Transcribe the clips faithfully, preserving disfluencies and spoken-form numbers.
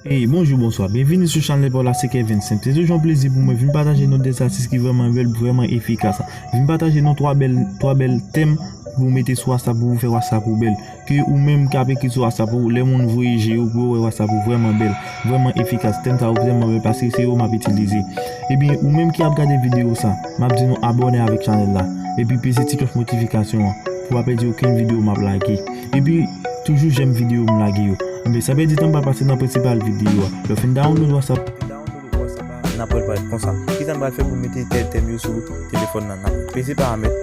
Hey, bonjou, bonswa. Byenvini sou chanèl pa w la, se Kevin Simp. Se toujou yon plezi pou mwen vin pataje nou de atis ki vrèman bèl, vrèman efikas. Vin pataje nou twa bèl, twa bèl tèm pou w mete sou WhatsApp, pou w fè WhatsApp ou bèl. Ke ou menm k ap ekri sou WhatsApp ou, lè moun voye je yo pou yo wè WhatsApp ou vrèman bèl, vrèman efikas. Tèm sa yo vrèman bèl paske se yo m ap itilize. Ebyen, ou menm ki ap gade videyo sa, m ap di nou abòne avèk chanèl la. Epi peze ti klòch notifikasyon an pou w pa pèdi okenn videyo m ap lage. Epi toujou jèm videyo m lage yo. Ebyen, san pèdi tan, m pral pase nan prensipal videyo a. Lè w fin download WhatsApp, n ap wè l parèt konsa. Kisa n pral fè pou mete tèm yo sou telefòn nan? N ap peze paramèt.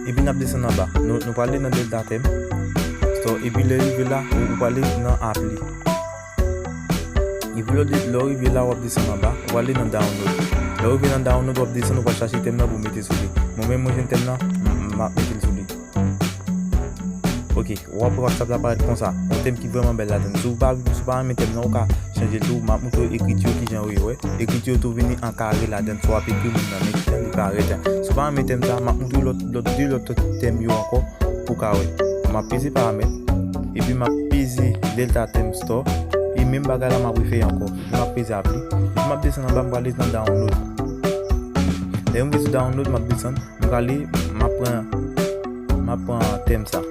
Epi n ap desann anba. Nou, nou prale nan Delta Tèm Store. Epi lè rive la, ou, ou prale nan apli. Epi lè, lè w rive la, w ap desann anba. Ou prale nan download. Lè w rive nan download, w ap desann, ou pral chache tèm nan pou w mete sou li. Mwen menm, mwen jwenn tèm nan, m, m ap mete l sou li. Ok, w ap wè WhatsApp la parèt konsa. Yon tèm ki vrèman bèl ladann. Si w pa, si w pa renmen tèm nan, ou ka chanje l tou. M ap montre w ekriti yo kijan yo ye, wè. Ekriti yo tou vini an kare ladann. Si w ap ekri moun nan, men kijan li parèt. Si w pa renmen tèm sa, m ap montre w lòt, lòt, de lòt tèm yo ankò pou w ka wè. M ap peze paramèt. Epi m ap peze Delta Tèm Store. E menm bagay la m ap refè ankò. Epi m ap peze apli. Epi m ap desann anba, m prale nan download. Lè m rive sou download, m ap desann. M prale, m ap pran, m ap pran tèm sa.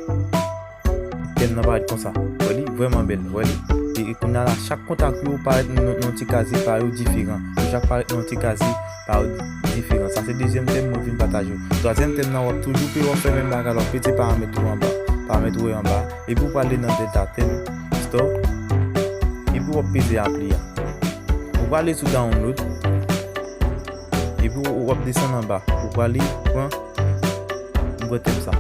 Tèm nan parèt konsa. Wè li vrèman bèl, wè li. E, e kounye a la, chak kontak yo parèt nan, nan ti kazye pa yo diferan. Yo chak parèt nan ti kazye pa yo diferan. Sa se dezyèm tèm mwen vin pataje w. Twazyèm tèm nan, w ap toujou pe w ap fè menm bagay la, w ap peze paramèt ou anba. Paramèt ou anba. Epi w prale nan Delta Tèm Store. Epi w ap peze apli a. Ou prale sou download. Epi w, w ap desann anba. Ou prale pran, m pran tèm sa.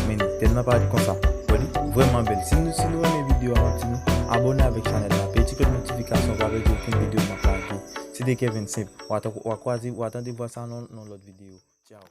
Men tèm nan parèt konsa. Wè li vrèman bèl. Si nou, si nou renmen videyo a, m ap di nou abòne avèk chanèl la. Peye ti klòch notifikasyon pou w pa pèdi okenn videyo m ap lage. Se te Kevin Simp. W a, w a kwaze, w a tande vwa sa nan, nan lòt videyo. Tchao.